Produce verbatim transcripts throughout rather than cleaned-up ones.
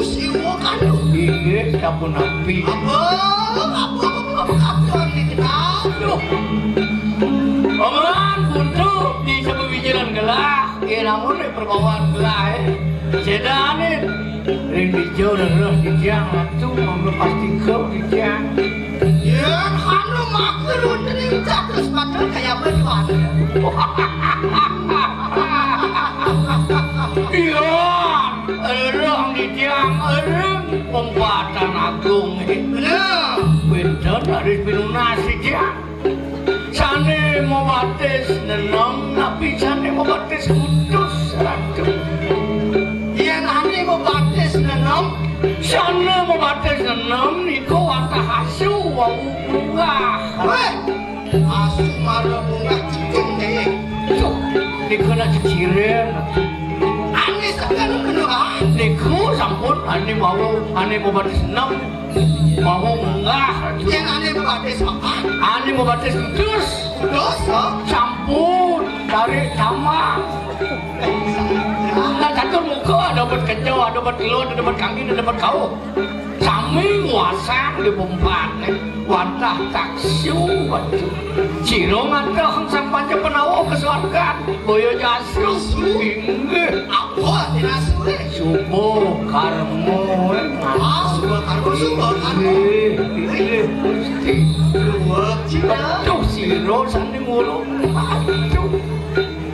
Siwa kanu. Inggih, sapunapi. Apa? Apa? Apa? Apa? Apa? Apa? Aduh. Paman, buntu di sabawijilan gelah. Eh, namun, eh, perbawaan gelah, eh. Sedanin. Ring dija leres titiang, Ratu, mangga pastika titiang. Yén anu matur wonten ing catus padha kaya apa, Tuan? Iya, lereng titiang, lereng pempatan agung. Bener. Pinten raris pinunas titiang. Sané mabatis nenem, napi sané mabatis kutus, Ratu? Yén ané mabatis nenem, sané mabatis nenem nika wantah asu wau munggah. Wéh, asu mara munggah cikin deh. Cuk, nika nak ciciren. Ané sekan kena, ah. Niku sampun ané wau, ané mabatis enem. Mau munggah. Yén ané mabatis papat. Ané mabatis wedhus. Wedhus, ha? Sampun, tarik tambah. Nah, catur muka, ada obat kejo, ada obat telur, ada obat kangin, ada obat kau. Sami nguasang di pempatné. Wantah taksiu, waduh. Sira ngatah sang panca penawa ke swargan. Boyo jasu. Inggih. Apa artiné asu, eh? Subuh karma, eh. Ah, subuh karma, subuh karma. Inggih, inggih, Gusti. Subuh cita. Betul, sira sanding ngulu. Aduh.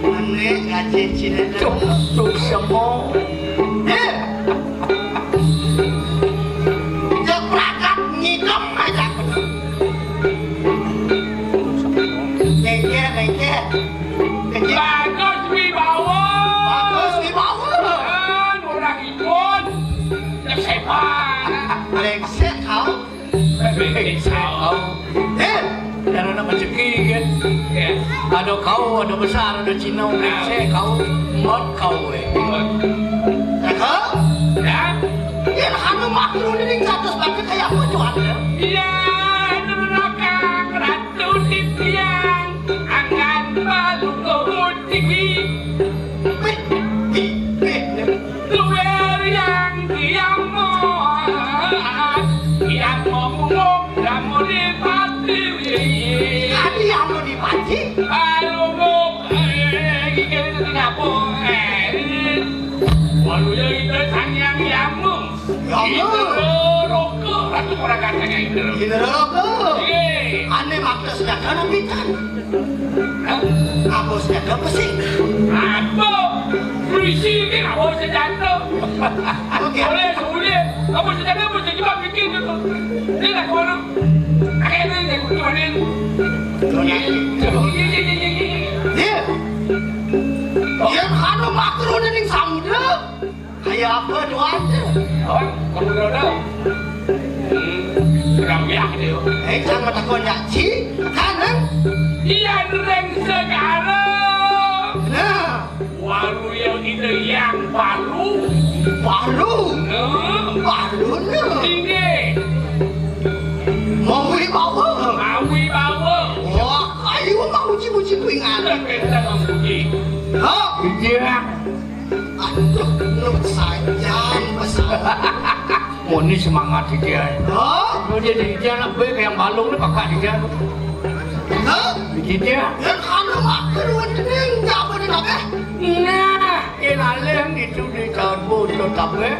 Ané ngaji cita. Duh, suksema. Eh. Cek prakat ngidem aja. Lengket, lengket. Kejip. Bagus Wibawa. Bagus Wibawa. Kan orangipun kesepak. Brengsek kau. Brengsek kau. Eh, jangan nak rezeki kan. Ya. Ada kau, ada besar, ada Cina, brengsek kau. Mot kau, eh. Mot. Cakep. Ya. Yén anu maklum ning catus bakal kaya apa, Tuan? Iya, neraka ratu titiang, angan balung tinggi. Pih, pih, pih. Luwer yang diamo, diamo munguk, diamo dipati. Kadi amo dipati? Alunguk, eh, iki ngapa? Eh, walu ya itu sang yang diamo. Ya Allah. Indra Loka, Ratu Puraganteng Indra. Indra Loka. Nggih. Ané makta senjata nang pitan? Hah? Apa senjata apa sih? Apa? Polisi iki apa senjata? Oke. Boleh, boleh. Apa senjata apa sih? Coba pikir dulu. Ini lah kono. Akhirnya dia kutuanin. Iya, iya, iya, iya, iya. Iya. Yén anu makruh ning samudra. Kaya apa doang? Oh, kamu tahu? Hmm, kurang biak dia. Eh, jangan takon ya, Ci. Kanan. Iya, ring segara. Nah. Walu yang ide yang baru. Baru. Nah. Baru, nah. Tinggi. Mau wibawa. Mau wibawa. Wah, ayo mau uji-uji kuingan. Kita mau uji. Hah? Iya. Aduh, lu sajan pesawat. Muni semangat iki ae. Hah? Lu dia di dia nak bae kaya balung ni kakak di dia. Hah? Di dia. Ya kalau makan wonten ning apa ning apa? Nah, yen alih itu di tahun bocor kabeh.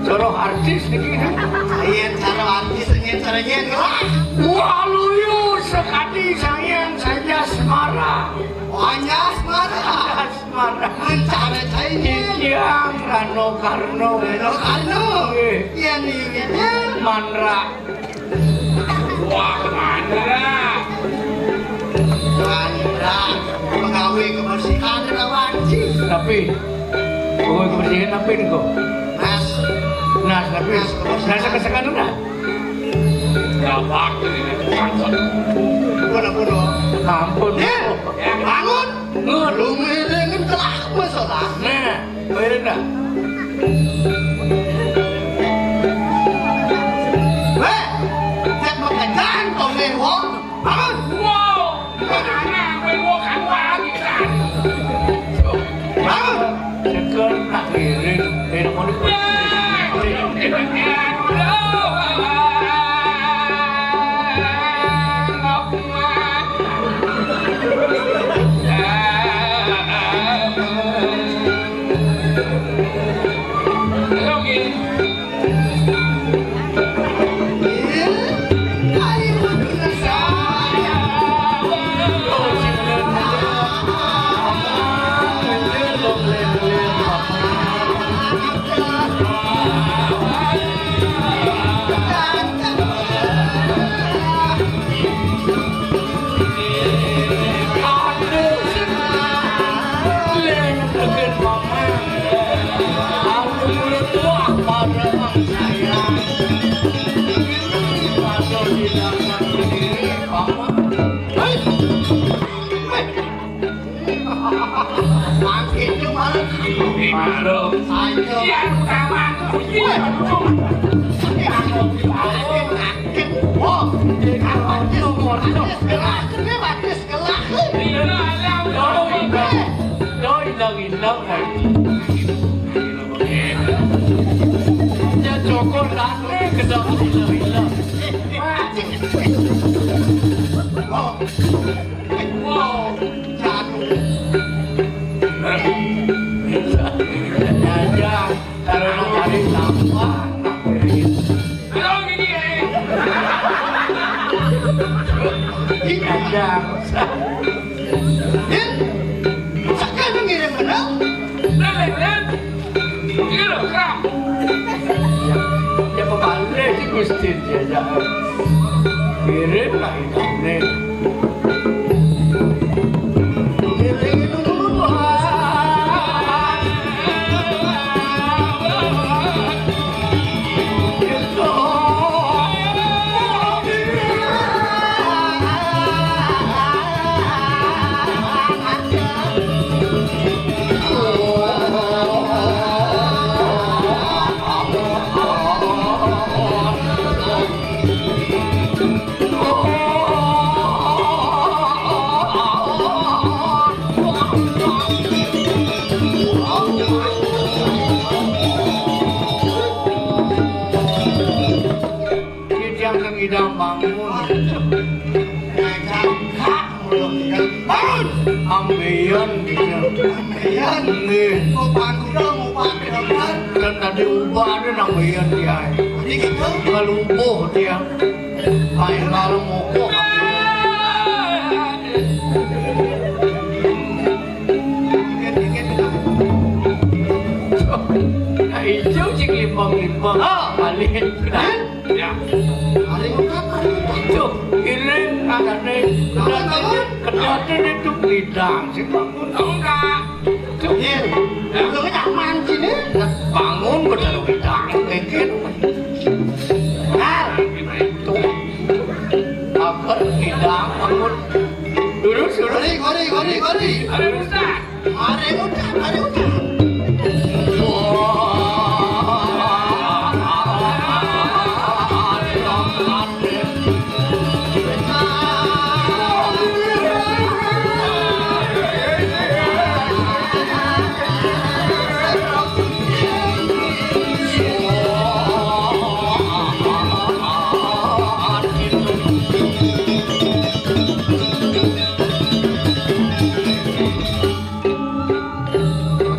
Cara artis niki. Yen cara artis, yen cara yen. Wah, luyu sekali sayang saya Semara. Oh, hanya Semara. Semara. Mencari cainya. Titiang Rano Karno. Rano Karno. Nggih. Iya, nih, iya. Manra. Wah, Manra. Manra. Pegawai kebersihan lawan sih. Tapi, pegawai kebersihan apa ini kok? Nas. Nas, tapi. Nas, kebersihan. Nas, kesekan udah. Gawat ini. Ampun, ampun, oh. Ampun. Eh, bangun. Ngun. Lu ngiringin telah masalah. Nah, miring dah. Weh, cek pekerjaan kau nih, wong. Bangun. Wow. Mana gue mau kan lagi kan? Bangun. Sekarang nak ngiring. Eh, nak mau di- Weh, Makin cuma. Iya, utama. Iya, utama. Ini aku, ini aku. Oh, ini aku. Ini aku. Ini aku. Ini aku. Doi, doi, doi. Ya, cokor, dane, kedok, doi, doi. Oh. Wow, jatuh. Aja, kalau mau cari sampah, kalau gini, eh. Aja. Din, sekarang ngirim bener. Bener, bener. Iya, Kak. Ya, ya, pepalih si Gusti dia, ya. Ngirim lah ini. Titiang kang idang bangun. Bangun. Ambeien gitu. Ambeien. Nggih. Kok pangkuda ngupak gitu kan? Kan tadi ubah ada nang ambeien dia. Tadi gitu. Kalubuh dia. Paling lalu ngukuh. Nah, ijo cik limbang-limbang. Ah, balik. Ya. Hari udah, hari udah. Tuh, ini katanya, katanya, katanya itu bidang sih, Pak. Enggak. Tuh. Iya. Udah nyaman sini. Bangun, bener bidang, mungkin. Nah, tuh. Agar bidang, bangun. Lurus, lurus. Gori, gori, gori, gori. Lurus, nah. Mari ucap, mari ucap.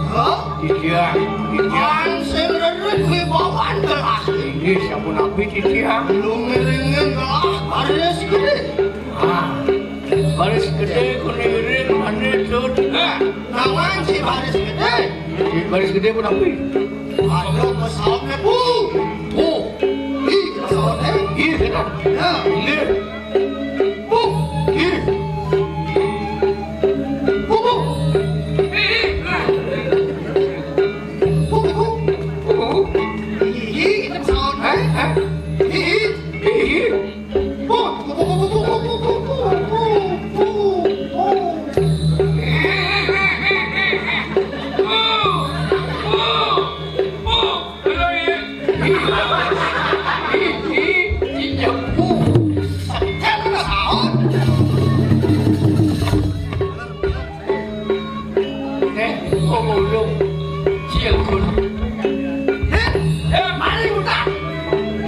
Hah? Iya, iya. Sing rerit wibawan gelas. Ini sampun abdi titiang. Lu ngiringin gelas baris gedé. Ah, baris gedé ku ngiring mané, Tut. Nah, nawan si baris gedé? Si baris gedé pun abdi. Ada pesawatnya, Bu. Bu. Ih, pesawatnya. Iya, kan? Ya. Iya. Bu, ih. Bu, bu. Bu, bu. Bu, bu. Ih, itu pesawat. Hah? Hah? Ih, ih. Bu, bu, bu.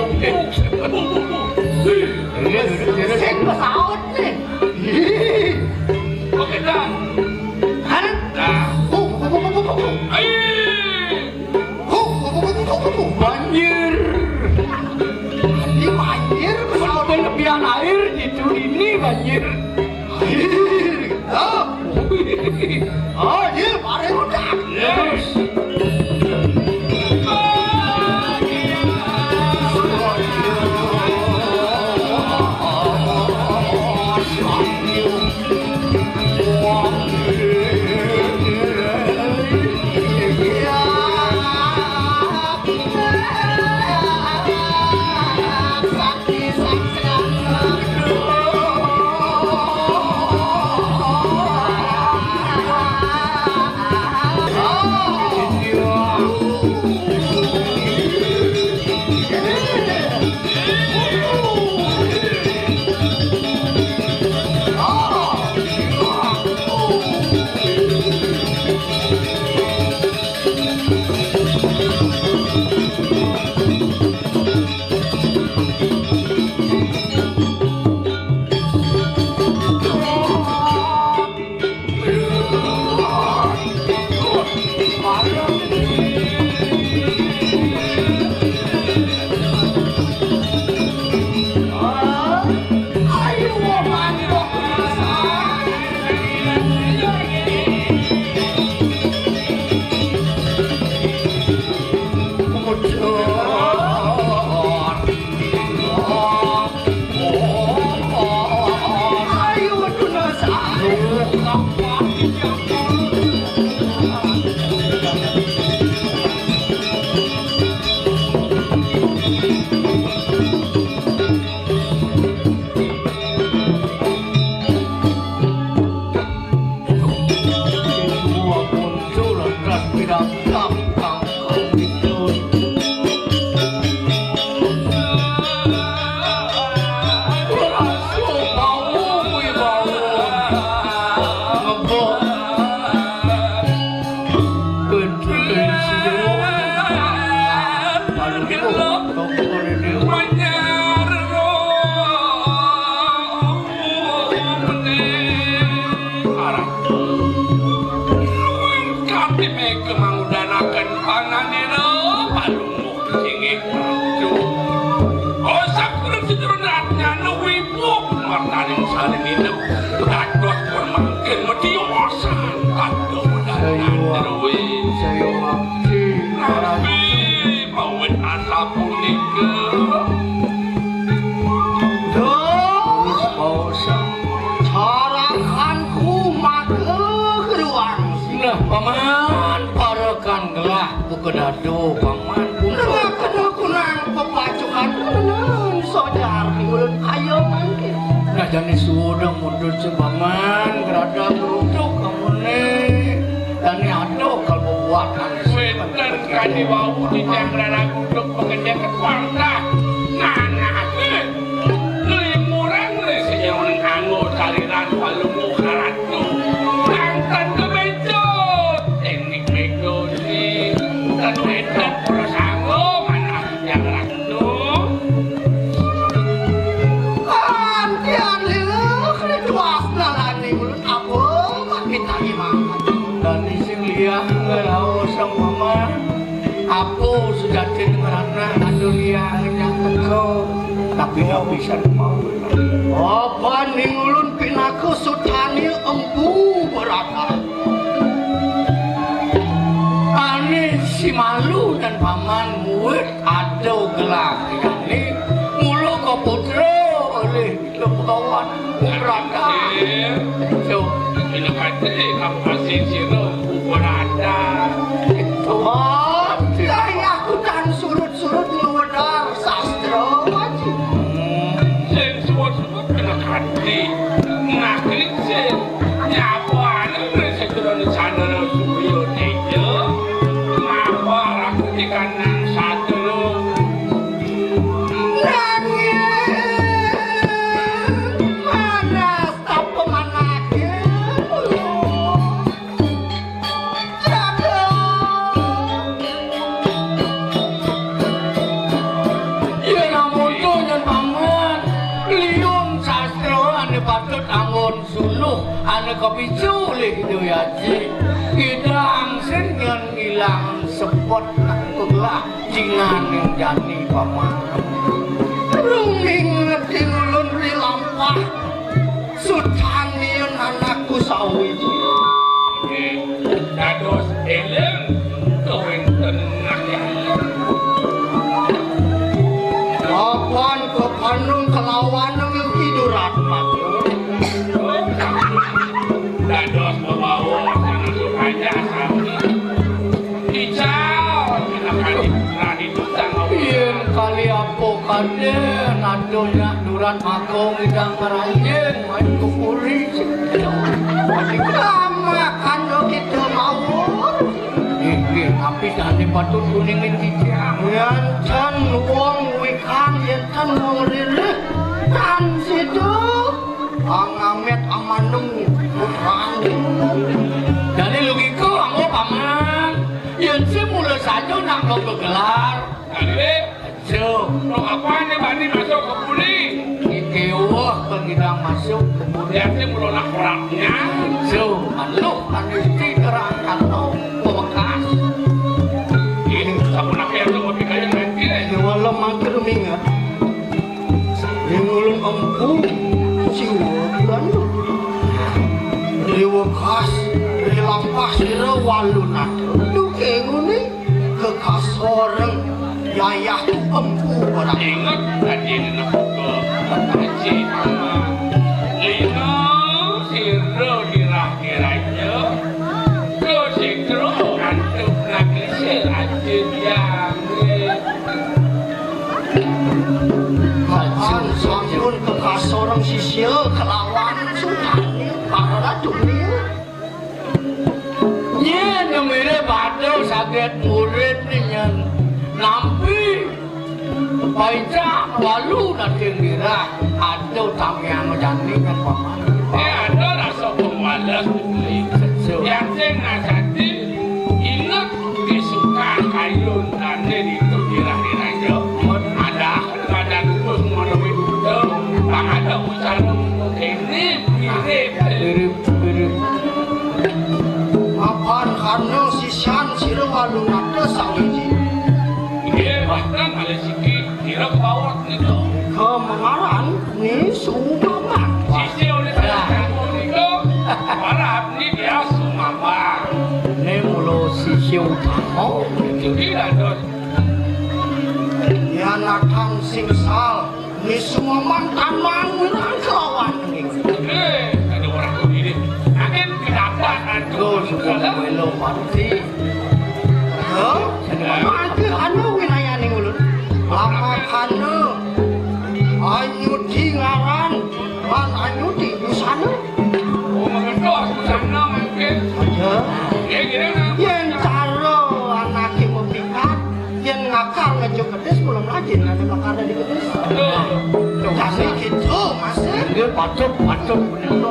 Terus, terus. Sing pesaut nih. Oke, dah. Hah? Dah. Ayo. Huh, huh, huh, huh, huh, huh, banjir. Ini banjir, pesawat kelebihan air gitu, ini banjir. Air, gitu. Oh, iya, bareng udah. Yes. Kati mega mangudanaken panganira palungguh inggih Prabu. Oh, sakurang sedurung ratnyana wibuh martaning saling inep. Dados pun mangkin mediosan. Aduh, Sayuwakti, sayuwakti. Napi mawit asapunika? Duh, sarahanku maka keruang. Nah, paman, parekan gelah buka dado, paman. Nah, kena kunang pepacukan, kunang sojar, ulun ayo mangke. Nah, jani sudah mundur si paman, gerada beruntuk kamu nih. Jani ada kalau buat. Wénten kadi wau titiang raraguduk pengedék kekuangkah. Nah, nah, eh, limuran ring sajeroning anggo caliran Palungguh Ratu. Kanten kebecut. Teknik mega sih. Tetetet prasanggo manah titiang ratu. Antian lila kene tuas nalani ulun apa makin tadi mangkat. Dani sing liang ngeraos sang mama. Apa sejati ngerana anu liang nyata Pinapisan mau. Apa ning ulun pinaka sutani Empu Barakat. Ane si malu dan paman murid ada gelah ini mula ke putra oleh kita pekawan Barakat. So, kena kata apa sih sira Barakat. Oh, saya aku tan surut-surut ngewedar sastra aja. Sing suwun-suwun kena kanthi. Nah, sing nyapane ning sejerone sandala Surya Teja. Ngapa rakuti kanang sadelo? Nanging manas apa manake? Yen amonto nyen paman, liun sastra ane patut anggon suluh ane kapicu oleh Ida Aji. Ida angsin nyen ilang sepot nak pegelah jingan yang jani paman. Runging ngedin ulun ri lampah. Sutanian anakku sawiji. Dados eling kawenten ngayah. Kapan kepanung kelawan nang idurat mati. Dados membawa anak supaya sami. Ical, kita kali terakhir. Yen kali apa kadén adoh nyak durat mako ngidang maranjing main kukuri. Lama kan lo kita mawur. Nggih, nggih, tapi jane patut kuningin cicing. Yen ten wong wikan, yen ten wong rilih, tan situ. Angamet amanung putrane. Jane logika anggo paman. Yen sing mula saja nak mau gegelar. Kali, so, lo apane bani masuk ke buli? Iki wah pengidang masuk ke buli. Yen sing mula nak orangnya. So, anu, anu isti terang atau pemekas. Ini sampun akhir tu ngopi kaya nanti, eh. Ya, walau mangkir mingat. Ning ulun empu siwa bulan. Riwekas, rilampah sira walunata. Duke ngene kekasoreng yayah empu ora. Inget tadi nenek Haji Ama. Lino sira kira-kiranya. Kau sing kro ngantuk nak isir aja dia. Sampun, sampun kekasoreng sisia kelawan Sutan para ratu. Nyen ngemire bada saget murid nyen nampi paicak walu nanti ngira ada tamiang jani kan paman. Eh, ada rasa pemales beli. Sejuk. Yang sing nasati inget di suka kayun tane di itu kira-kiranya. Ada Badan khusus ngono kuwi. Bang ada ucapan ini mirip. Mirip, mirip. Apan karena sisan sira walunata sawiji. Nggih, bahkan oleh siki kira kebawat niku. Kemengaran ni Sumaman. Sisi oleh saya niku para abdi dia Sumaman. Ini mulo sisi utama. Jadi dados Yan natang singsal, ni Sumaman tanang wirang kelawan. Eh, ada orang tu ini. Angin kenapa antu? Go, suka melo parti. Hah? Mati anu wilayah ni ulun. Lama kana. Anyu di ngaran, lan anyu di busana. Oh, mengendos busana mungkin. Aja. Ya, gini, nah. Yen cara anake mepikat, yen ngakar ngejuk kedis, mula melajin, ada bakar di kedis. Betul. Tapi gitu, Mas. Nggih, patut, patut.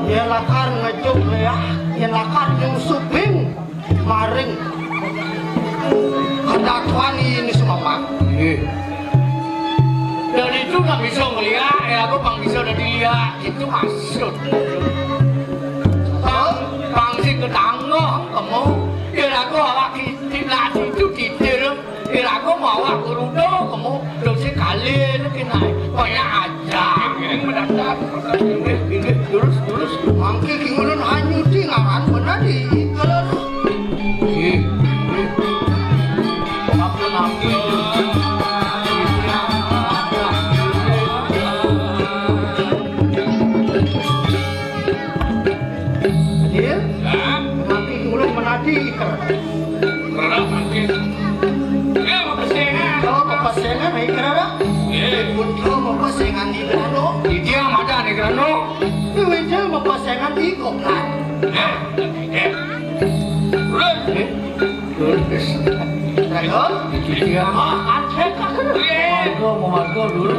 Yen lakar ngejuk leah, yen lakar nyusuping maring kedatuan ini semua, Pak. Nggih. Dan itu nggak bisa ngeliat, ya aku bang bisa dari lihat, itu maksud. Bang, bang si ketangga, kamu, ya aku awak kilat itu titir. Iraga mawa kuruda kemu, terus kali Ini kena banyak aja. Ini mendadak. Ini, ini terus, terus. Mangke Ki Ulun hanyuti ngaran bener di. Ih, ih. Ampun, ampun. Iya? Hah? Mangke Ki Ulun menadi. Kerana mangke. Ya, mau pesengan. Oh, mau pesengan, ayo kerana. Iya. Betul, mau pesengan di kerana. Di dia ada di kerana. Itu aja mau pesengan di koplan. Eh, eh. Urut. Eh? Terus. Terus? Iya. Ah, aceh, kan? Iya. Margo, mau margo dulu.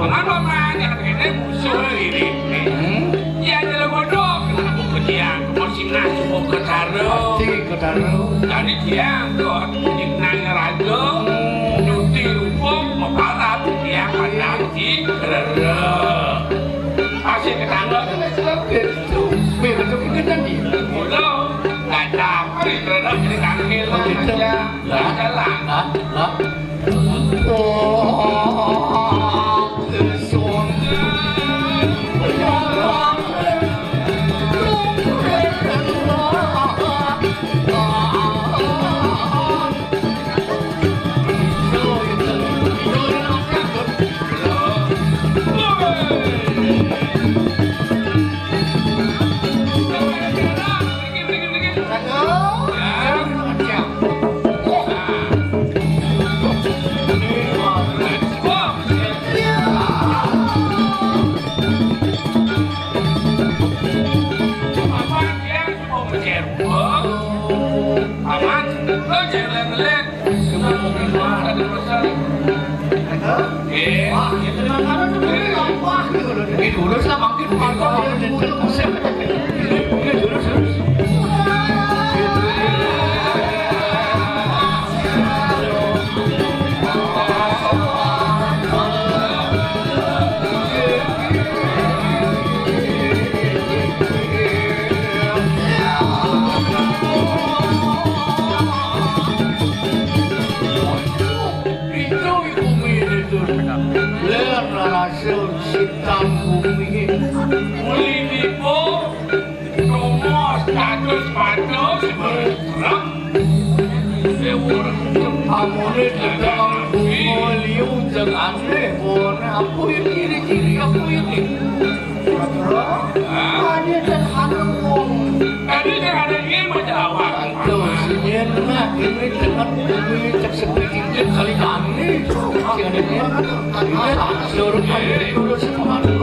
Kenapa banyak ini musuh ini? Hmm? Ya, dalam bodoh. Kenapa kejam? Masih nasuh ke taruh. Pasti ke taruh. Tadi siang tuh, nanya raja, cuti rupa, maparat, siang padang, di kerera. Masih ketangga, kena celaka. Itu, biar betul kita tadi. Bodoh. Nggak ada apa, di kerera, di kaki, lah, aja. Lah, lah, lah. Aman, lo jangan ngeliat. Ini lurus lah, makin mantap. Ini lurus, lurus. Itu iku mirip tuh. Ler rasa sitam bumi. Muli nipo, tomo status patos, serem. Amune tetep bumi liu jeng aneh, pone aku ini, ini, aku ini. Hanya terhadap wong. Tadi terhadap ini macam awak. Tuh, sini nah, ini dengan bumi cek sepi cincin kali kami. Ini suruh kami dulu semua.